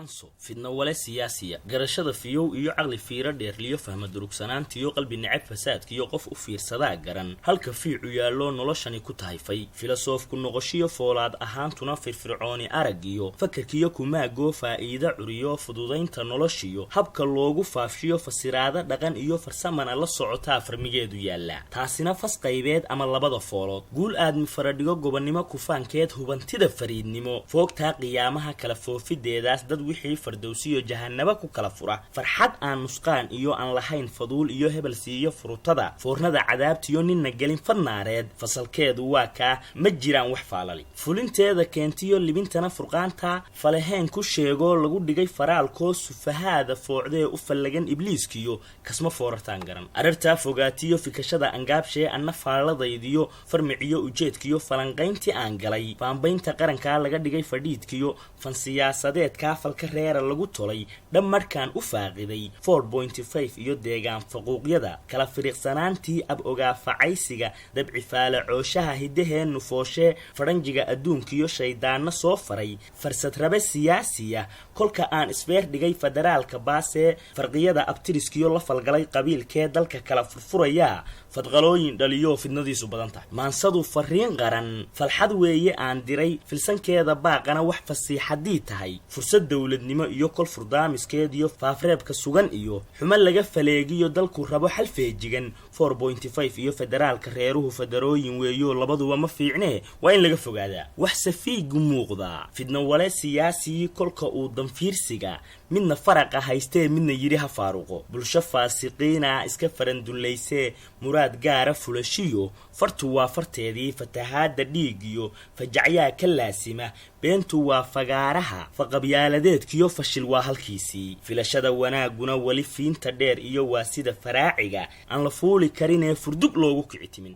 Maanso fidnowale siyaasiya, garashada fiyow iyo caqli fiiro dheerliyo, fahma durugsanaantiyo qalbi necab fasaadkiyo, qof u fiirsadaa garan halka fiicu yaallo noloshani ku tahay fay. Filosoofku noqoshiyo foolaad ahaantuna firfircooni araggiyo fakarkiyo kumaagoo faa'iida curiyo, fududaynta noloshiyo habka loogu faafshiyo, fasiraado dhaqan iyo farsamana la socotaa farmigeedu yaallaa. Taasina fas qaybeed ama labada foolood, guul aadmi faradhigo, gobonnimo kufaankeed, hubantida fariidnimo, foogtaa qiyaamaha kala foofideedaas, dad wixii fardowsiyo jahanabo ku kala fura, farxad aan nusqaan iyo aan lahayn faduul iyo hebel siiyo furutada foornada cadaabtiyo ninna gelin fadnaareed, fasalkeedu waa kaa, ma jiraan wax faalali. Fulinteeda keentiyo libintana furqaanta falaheen ku sheegoo lagu dhigay faraalkoo sufahaada foocdee u fallagan ibliiskiyo kasma foorartaan garan. Arartaa fogaatiyo fikashada angaabshee, anna faalladaydiyo farmiciyo ujeedkiyo falanqayntii aan galay, faambaynta qarankaa laga dhigay fadhiidkiyo fan siyaasadeedkaa falka reera lagu tolay, dham markaan u faaqiday 4.5 iyo deegaan faquuqyada kala firiiqsanaantii ab ogaa facaysiga dabci faalacooshaha hiddaheen nufooshe faranjiga adduunkiyo shayddaanno soo faray farsad rabe siyaasiya, kolka aan isfeer dhigay federaalka baasee farqiyada abtiriskiyo la falgalay qabiilkee dalka kala furfurayaa fadqalooyin dhaliyo fidnadiisu badan tahay. Maansadu fariin qaran falxad weeye aan diray, filsankeeda baaqana wax fasiixadii tahay, fursad dowladnimo iyo kol furdaamiskeed iyo faafreebka sugan iyo xumo laga faleegiyo, dalku rabo xal feejigan. 4.5 iyo federaalka reeruhu fadarooyin weeyo, labaduba ma fiicnee, waa in laga fogaadaa. Wax safiigu muuqdaa fidno wale siyaasii kolka uu danfiirsiga midna faraqa haystee midna yidhi ha faaruqo, bulsho faasiqiina iska farandullaysee muraad gaara fulashiyo, fartu waa farteedii, fatahaadda dhiigiyo fajacyaa ka laasima, beentu waa fagaaraha, faqabyaaladeedkiyo fashil waa halkiisii, filashada wanaaguna weli fiinta dheer iyo waa sida faraaciga aan la fuuli karinee furdug loogu kici timin.